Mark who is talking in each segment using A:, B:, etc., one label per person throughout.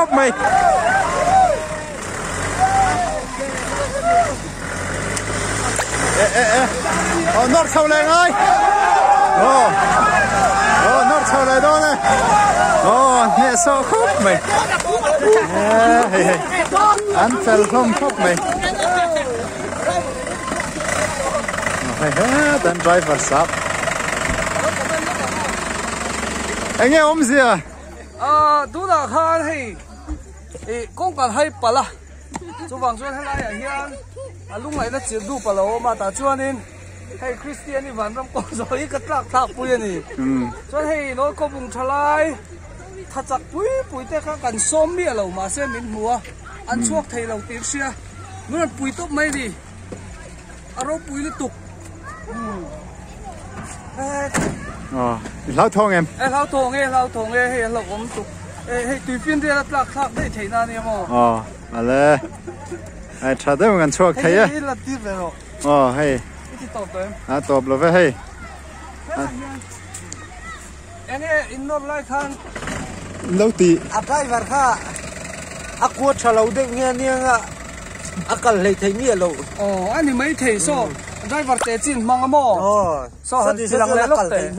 A: khawp mai. E e e aw nawr chho leh ngai aw aw nawr chho leh dawn e aw hnehsawh khawp mai hei hei an fel hlawm khawp mai hei het an driver sap enge awmzia
B: tunah khan hei ih kawngkar hai palh a chuvang chuan helaiah hian a lungngaihna chirh dup a lo awm a tah chuanin hei Kristiani vanram kawng zawh hi ka tlak thlak pui a ni chuan hei nawi khawbung tha lai tha chak pui pui te kha kan sawm miah lo mahse min hmu a an chhuak thei lo tih hria min rawn pui tawp mai a ni a ropui lutuk
A: Aw i hlauthawng em?
B: E hlauthawng e hlauthawng e hei a hlauhawm tuk e hei tuifin rial a tlak thlak daih theih na ania maw?
A: Aw ale ai tha deuh in kan chhuak thei e.
B: Hei la tir ve rawh.
A: Aw hei.
B: I ti tawp tawh em?
A: A tawp lo ve hei.
B: Enge in nawr lai khan
A: lo ti.
C: A driver kha a kua tha lo deuh nge ania nga a kal hlei thei miah lo.
B: Aw a ni mai thei saw driver te chin hmang a maw?
C: Aw
B: saw han ti lang leh lawk teh.
C: Han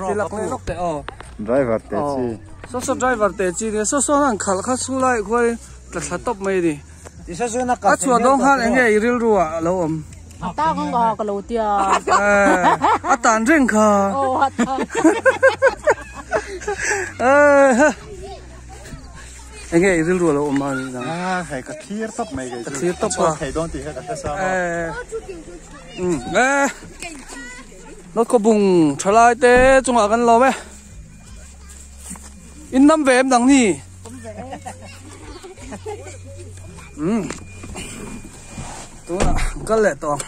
B: ti lang leh lawk teh aw.
A: Driver te chi.
B: Saw saw driver te chi nia saw saw han khalh kha chu lai khuai tla thla tawp mai a ni. A chhuah dawn khan enge i rilru ah a lo awm?
D: A tang ang a ka lo tia.
B: A tan reng kha.
D: Aw a tan.
B: Enge i rilru a lo awm a ni
A: dang. A hei ka thlir tawp mai kei chu.
B: Ka thlir tawp a.
A: Chhuak thei dawn tih kha ka hre sa a.
B: Um e. Nawt khawbung thalai te chungah kan lawm e. In nam ve em dang ni? Um. Tunah kal leh tawh ang.